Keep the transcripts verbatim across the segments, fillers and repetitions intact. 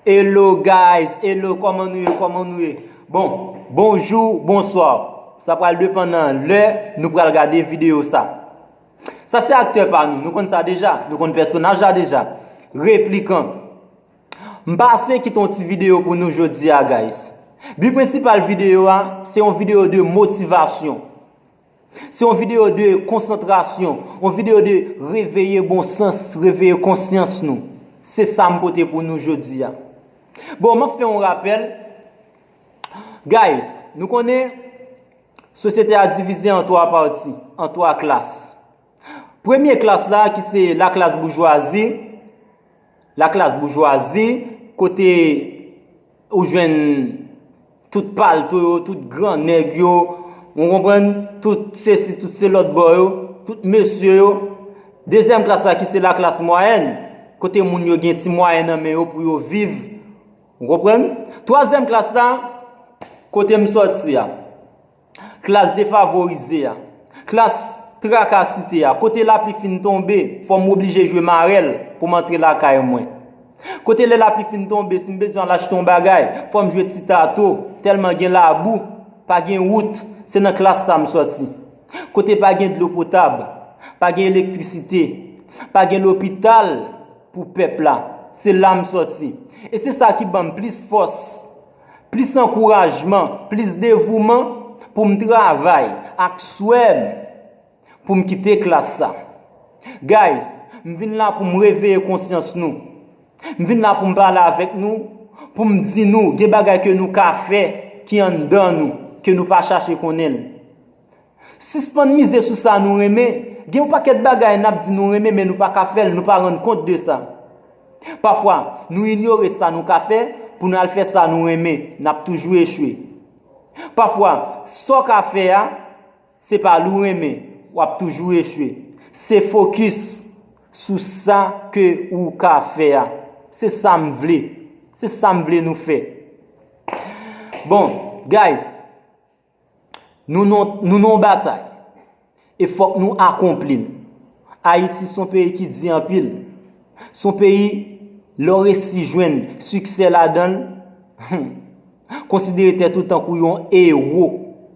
Hello guys, hello, kòman nou ye, kòman nou ye? Bon, bonjou, bonswa. Sa pral depann nan lè nou pral gade videyo sa. Sa se aktè pa nou, nou konn sa deja, nou konn pèsonaj la deja. Replikan. M pase kite yon ti videyo pou nou jodi a, guys. Bi prensipal videyo a, se yon videyo de motivasyon. Se yon videyo de konsantrasyon, yon videyo de reveye bon sans, reveye konsyans nou. Se sa m pote pou nou jodi a. Bon, m ap fè yon rapèl. Guys, nou konnen sosyete a divize an twa pati, an twa klas. Premye klas la ki se laklas boujwazi, laklas boujwazi, kote ou jwenn tout palto yo, tout gran nèg yo, ou konprann, tout sesi, tout se lòt bò yo, tout mesye yo. Dezyèm klas la ki se laklas mwayèn, kote moun yo gen ti mwayen nan men yo pou yo viv, ou konprann? Twazyèm klas la, kote m sòti a, klas defavorize a, klas trakasite a, kote lapli fin tonbe, fò m oblije jwe marèl pou m antre lakay mwen. Kote lè lapli fin tonbe, si m bezwen al achte yon bagay, fò m jwe ti tato, tèlman gen labou, pa gen wout, se nan klas sa m sòti. Kote pa gen dlo potab, pa gen elektrisite, pa gen lopital pou pèp la, se la m sòti. E se sa ki ban m plis fòs, plis ankourajman, plis devouman pou m travay ak swè m pou m kite klas sa. Guys, m vin la pou m reveye konsyans nou. M vin la pou m pale avèk nou, pou m di nou, gen bagay ke nou ka fè ki anndan nou, ke nou pa chache konnen l. Sispann mize sou sa nou renmen. Gen yon pakèt bagay n ap di nou renmen, men nou pa ka fè l, nou pa rann kont de sa. Pafwa, nou inyore sa nou ka fè pou n al fè sa nou renmen, n ap toujou echwe. Pafwa, sa w ka fè a, se pa l ou renmen, w ap toujou echwe. Se fokis sou sa ke ou ka fè a. Se sa m vle. Se sa m vle nou fè. Bon, guys, nou nan, nou nan yon batay. E fòk nou akonpli l. Ayiti se yon peyi ki di anpil. Se yon peyi, lè w resi jwenn siksè ladan l, konsidere tèt ou tankou yon ewo,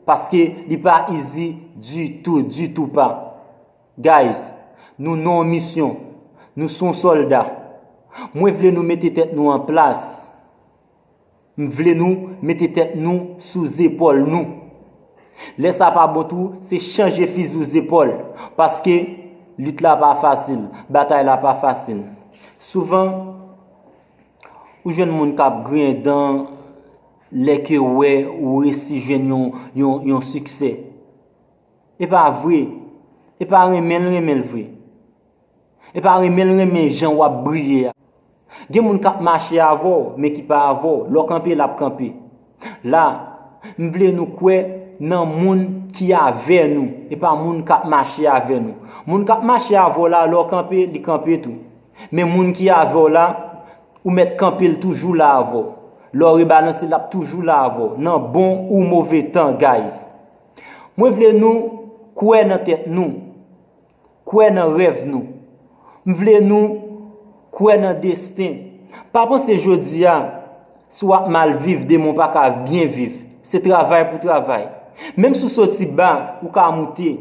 paske li pa easy ditou, ditou pa. Guys, nou nan yon misyon. Nou se yon sòlda. Mwen vle nou mete tèt nou an plas. M vle nou mete tèt nou sou zepòl nou. Lè sa pa bon tou, se chanje fizi w zepòl, paske lit la pa fasil, batay la pa fasil. Souvan, ou jwenn moun k ap griyen dan lè ke w wè ou resi jwenn yon, yon, yon siksè. E pa vre. E pa renmen l renmen l vre. E pa renmen l renmen jan w ap briye a. Gen moun k ap mache avè w, men ki pa avè w. Lè w kanpe, l ap kanpe. La, m vle nou kwè nan moun ki avè nou, e pa moun k ap mache avè nou. Moun k ap mache avè w la, lè w kanpe, li kanpe tou. Men moun ki avè w la, ou mèt kanpe l toujou la avè w. Lè w rebalanse, l ap toujou la avè w, nan bon ou move tan, guys. Mwen vle nou kwè nan tèt nou, kwè nan rèv nou. M vle nou kwè nan desten. Pa panse jodi a, si w ap mal viv, demen w pa ka byen viv. Se travay pou travay. Menm si w soti ba, ou ka moute.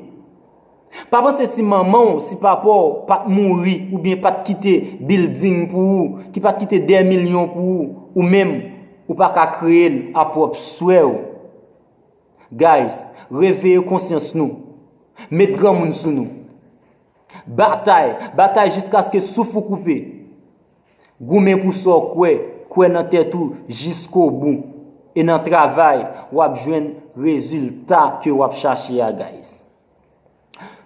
Pa panse si manman w, si papa w pa t mouri oubyen pa t kite bilding pou ou, ki pa t kite dè milyon pou ou, ou menm, ou pa ka kreye l a pwòp swè w. Guys, reveye konsyans nou. Met granmoun sou nou. Batay, batay jiskaske souf ou koupe. Goumen pou sa w kwè, kwè nan tèt ou jiskobou. E nan travay, w ap jwenn rezilta ke w ap chache a, guys.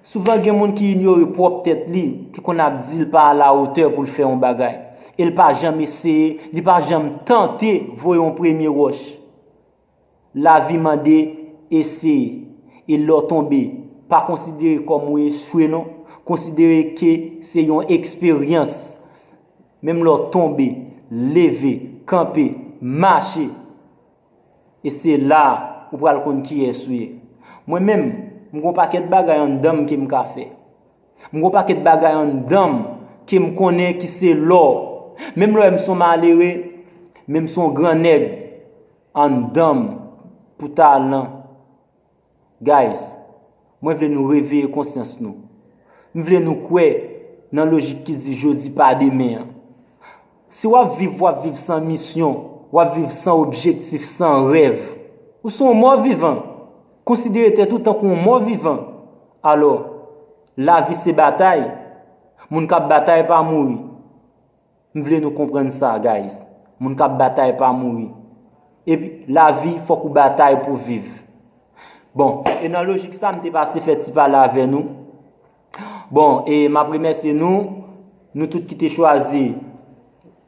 Souvan gen moun ki inyore pwòp tèt li, ki konn ap di l pa alawotè pou l fè yon bagay. E l pa janm eseye, li pa janm tante voye yon premye wòch. Lavi mande eseye. E lè w tonbe, pa konsidere kòm ou echwe non. Konsidere ke se yon eksperyans. Menm lè w tonbe, leve, kanpe, mache. E se la ou pral konn kiyès ou ye. Mwen menm, m gen yon pakèt bagay anndan m ke m ka fè. M gen yon pakèt bagay anndan m ke m konnen ki se lò. Menm lè w wè m se yon malere, Menm si yon gran nèg anndan m pou talan. Guys, mwen vle nou reveye konsyans nou. M vle nou kwè nan lojik ki di jodi pa demen an. Si w ap viv, w ap viv san misyon, w ap viv san objektif, san rèv, ou se yon mò vivan. Konsidere tèt ou tankou yon mò vivan. Alò, lavi se batay. Moun k ap batay pa mouri. M vle nou konprann sa, guys. Moun k ap batay pa mouri. Epi, lavi, fòk ou batay pou viv. Bon, e nan lojik sa, m te pase fè ti pale avè nou. Bon, e m ap remèsye nou, nou tout ki te chwazi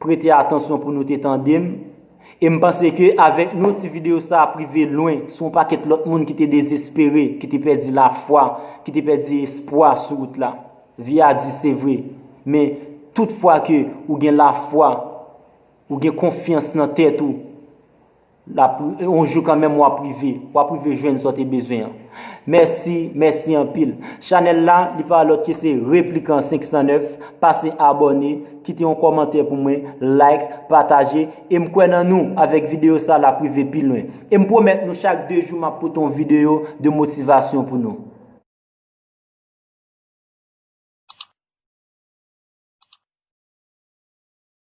prete atansyon pou nou te tande m. E m panse ke avèk nou, ti videyo sa ap rive lwen sou yon pakèt lòt moun ki te dezespere, ki te pèdi lafwa, ki te pèdi espwa sou wout la. Vi a di se vre. Men, tout fwa ke ou gen lafwa, ou gen konfyans nan tèt ou, l ap, yon jou kanmenm w ap rive, w ap rive jwenn sa w te bezwen an. Mèsi, mèsi anpil. Chanèl la, li pa lòt ke se Replikan senk san nèf. Pase abòne, kite yon kòmantè pou mwen, like, pataje, e m kwè nan nou avèk videyo sa l ap rive pi lwen. E m pwomèt nou chak de jou m ap pote yon videyo de motivasyon pou nou.